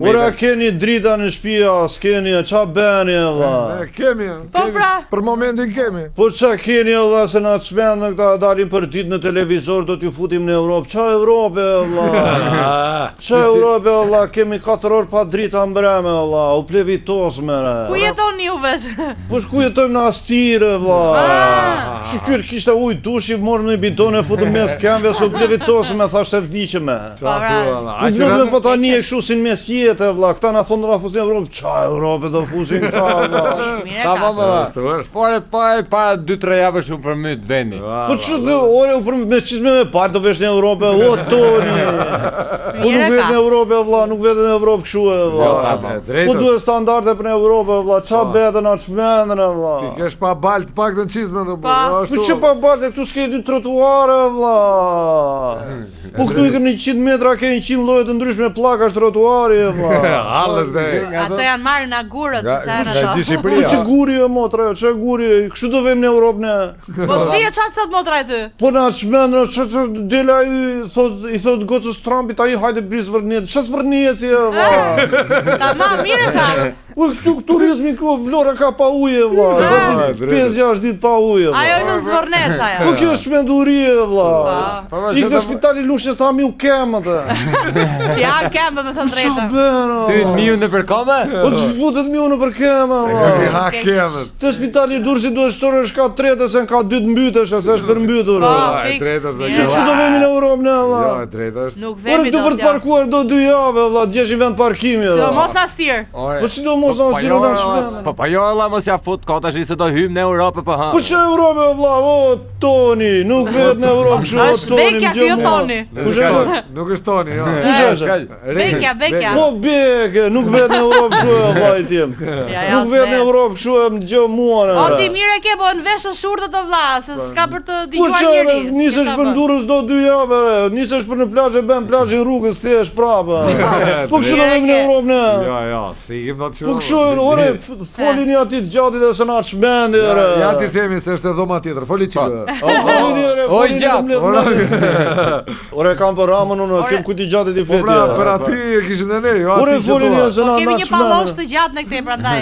Ora keni drita në shtëpi, a s'keni, a qa bëni e vlla? Ne kemi. Po kemi. pra. Për momentin kemi. Po qa keni e vlla se na çmendën këta dalin për ditë në televizor do t'ju futim në Europë. Qa Europë e vlla? Qa Europë e vlla? Kemi 4 orë pa drita mbrëmë e vlla. U plevitos mere. Ku jetoni juve? Po ku jetojmë në Astir e vlla? Ah. Shyqyr kishte ujë dushi, morëm një bidon e futëm mes këmbëve se u plevitos me thash se vdiqëm. Qa Po, pra. thua, valla? U blodh me batanije kështu si në mesjetë e vlla, këta na thonë do na fusin në Europë, qa Europë do fusin këta vlla. Mirë Ta ka. po më. Është, është. Por e pa e para 2-3 javësh u përmyt vendi. Po çu do ore u për me çizme me baltë do vesh në Europë, o Toni. Po Mirë nuk e vet ka. në Europë vlla, nuk vet në Europë kështu e vlla. Jo, tamam. E drejtë. Po duhet standarde për në Europë vlla, qa Po. bëhet na çmendën e vlla. Ti kesh pa balt pak në çizme do Pa. burr. Jo, Po ashtu. që pa baltë këtu s'ke dy trotuare vlla. Po këtu ikën 100 metra ke 100 lloje të ndryshme pllakash trotuari e vlla. Hallësh dhe. Ato janë marrë nga gurët, Nga që janë nga ato. di Po Shqipëria. që guri e motra, jo, që guri, kështu do vem në Europë ne. Po s'dije çfarë thot motra e ty. Po na çmendën, që që del ai thot i thot gocës Trumpit ai hajde bris vërnet. Ç'a vërnet si e vlla. Tamam, mirë ka. Po këtu turizmi këtu Vlora ka pa ujë e vlla. Ah. 5-6 ditë pa ujë e Ajo vlla. nuk zvornes ajo. Po kjo është çmenduri e vlla. Po. Po, Ik në spitali Lushnjës tha miu kem atë. Ti ja kem me thënë Ç'a drejtën. bën? o? Ty miu në përkome? Po të futet miu në përkem e, vlla. Ha kemët. Te spitali i Durrësit duhet shtorësh ka tretë se në ka dytë mbytesh se është përmbytur. Po, vlla. e fiks. drejtë është dhe Mirë. Që kështu do vemi në Europë ne vlla. Jo, e drejtë është. Nuk Ore vemi këtu dot. për të jo. parkuar do dy javë vlla, të gjesh një vend parkimi Si vlla. mos na stir. Ore. Po si do mos na Po stir jo, na çmendën. Po po jo valla mos ja fut kot tash se do hym në Europë po ha. Po që Europë o vlla, o Toni, nuk vet në Europë kështu o Është Toni, Bekja më ky jo gjë mua. Toni. Kush është? Nuk është Toni, jo. Kush është? Bekja, Bekja. Po Beke, nuk vet në Europë kështu e vlla i tim. Ja, ja, Nuk vet në s'vet. Europë kështu e më dëgjoj mua në. O ti mirë e ke, po në vesh të shurdhët o vlla, se s'ka për të Po dëgjuar që njeri. nisesh për në Durrës do dy javë, re, nisesh për në plazh e bën plazhin rrugës, thjesh prapë. Po kështu do Mirë e vemi në ke. Europë ne. Jo, jo, si ikim do të Po kështu, ore, f- folini aty të gjatit e se na çmendi, ore. Ja ti themi se është e dhoma tjetër. Foli çik. Po folini, ore, O, folini të gjatë. mbledh mendjen. Ore, kam për Ramën, unë, Ore. kem kujt i gjatit i Po fleti. pra, ore. për aty e kishim dhe ne, jo Ore, aty që folini thua. se Po na kemi na një pallosh çmendën. të gjatë në këtë prandaj.